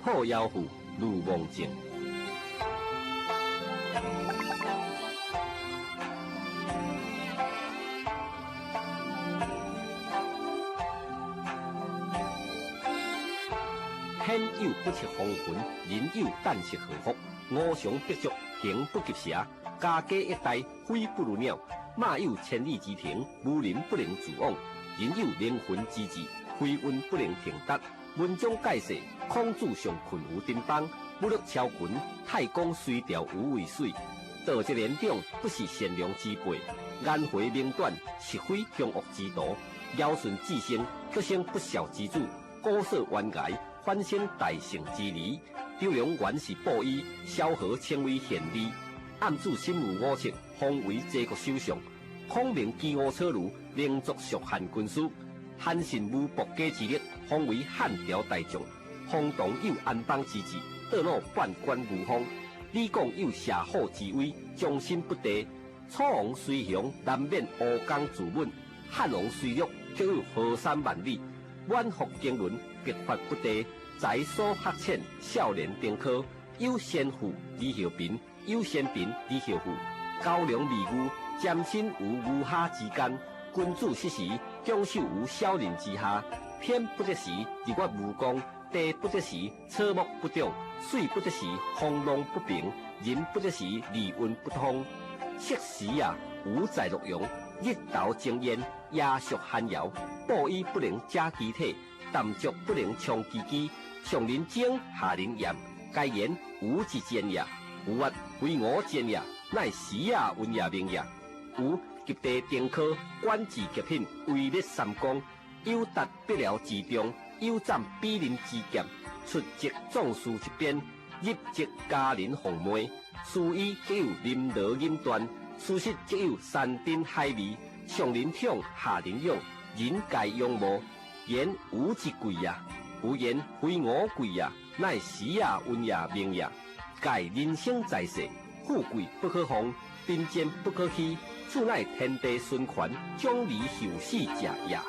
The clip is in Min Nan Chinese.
好夭壽，如忘症。天有不測風雲，人有旦夕禍福。五常百足，行不及蛇；家家一代，飛不如鳥。馬有千里之程，無人不能自往；人有靈魂之志，非運不能停達。文章解釋，孔子上困於丁邦，武力超群，太公隨調無為水。道德年長，不是善良之輩；顏回明短，是非凶惡之徒。堯舜至聖，卻生不孝之子；瞽叟冤崖，反生大聖之兒。張良原是布衣，蕭何稱為賢吏。暗自心有五策，方為齊國首相。孔明擊吳楚如，能作蜀漢軍師。韓信無薄家之力，方為漢朝大將。馮道有安邦之志，倒落半官無方。李廣有射虎之威，忠心不低。楚王雖雄，難免吳剛自刎；漢王雖弱，卻有河山萬里。滿腹經綸，白髮不低。才疏學淺，少年登科。有先富而後貧，有先貧而後富。膏粱美牛，沾身於牛蝦之間。君子失時，拱手於小人之下。天不得時，日月無光；地不得時，草木不長；水不得時，風浪不平；人不得時，利運不通。適時啊，吾在洛陽，日頭蒸炎，夜宿寒窯。布衣不能遮其體，淡竹不能充其肌。上人精，下人驗，該言吾之賤也。吾曰非吾賤也，乃時也運也命也。吾及第登科，官至極品，位列三公，有達筆僚之中，有斬比鄰之劍，出則壯士一鞭，入則佳人鳳妹。思伊則有林羅錦緞，事實則有山珍海味。上人寵，下人養，人皆仰慕，言吾之貴也。吾言非吾貴也，乃時也運也命也。蓋人生在世，富貴不可方，貧賤不可欺，此乃天地循環，獎而後死者也。